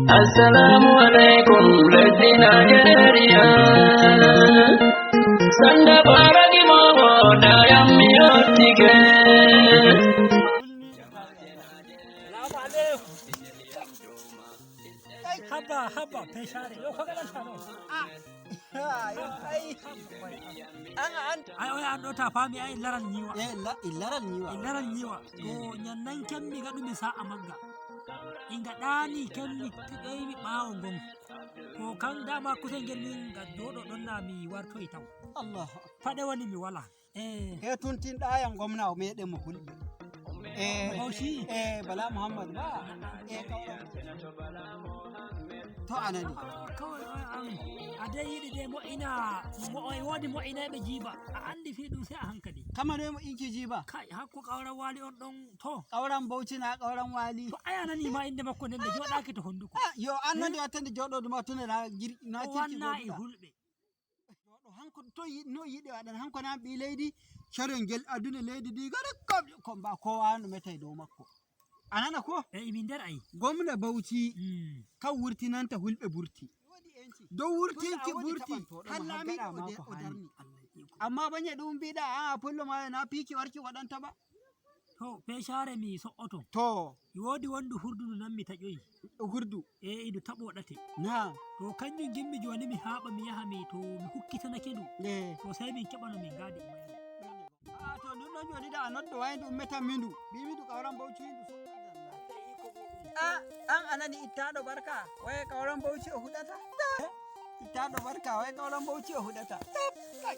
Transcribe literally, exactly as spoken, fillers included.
Assalamu alaikum, lesdi Najeriya. Sanda baragi momo da yammi yottike. Haba, haba, peshare. Yo, ko gaɗanta ɗo? Ay, ay, ay. An, an. Ay, oya an ɗo ta fami, ay, laral ñiwa. E, la, e laral ñiwa. E laral ñiwa. To ñannan kemmi gaɗumi sa'a magga. Inga ɗani kemmi ɓeymi ɓawo ngon. Ko kan dama kusel ngel min ga joɗo ɗon na mi wartoyi taw. Allahu akbar. Paɗe woni mi wala. Eh. He tuntinɗa yan gomna o meɗen mo hulɓe. Eh, Bauchi? Eh, Bala Muhammad ba. Eh, kawra. To anani. Kawai an a dai yiɗi dai mo'ina mo e wodi mo'ina ɓe jiba. A andi fi ɗum sai a hankali. Kama ne mo inki jiba. Kai hakko kawra wali on ɗon to. Kawran Bauchi na kawran wali. To aya nani ma inde makko nden da joɗaki to honduko. Ah, yo an nande wattande joɗo duma tuna na gir na kirki wanna e hulɓe. Joɗo hanko to yi- no yiɗi waɗan hanko na ɓi leydi. Carel ngel aduna leydi ndi gare kom kom ba kowa no meta e dow makko. A nana ko? E imi nder ay. Gomna Bauchi Mm. Kan wurtinanta hulɓe burti. Dow wurtinki burti. Hallami o darni. Amma banye ɗum mbiɗa a pullo ma na piki warki waɗanta ba. To peshare mi so'oto. To. Mi wodi wondu hurdu ndu nammi taƴoyi. Hurdu. E idu taɓo ɗate. Na. To kanjum gimmi joni mi haɓa mi yaha mi to mi hukkitanake ndu. Eh. To sai min keɓano min ngadi. A to ndun ɗon joni da a noddo wayi ndu ummetan mi ndu. Bimi ndu kawran Bauchi ndu so. A an anani ittaɗo barka. Waye kawran Bauchi o huɗata. Ittaɗo barka waye kawran Bauchi o huɗata. Kai.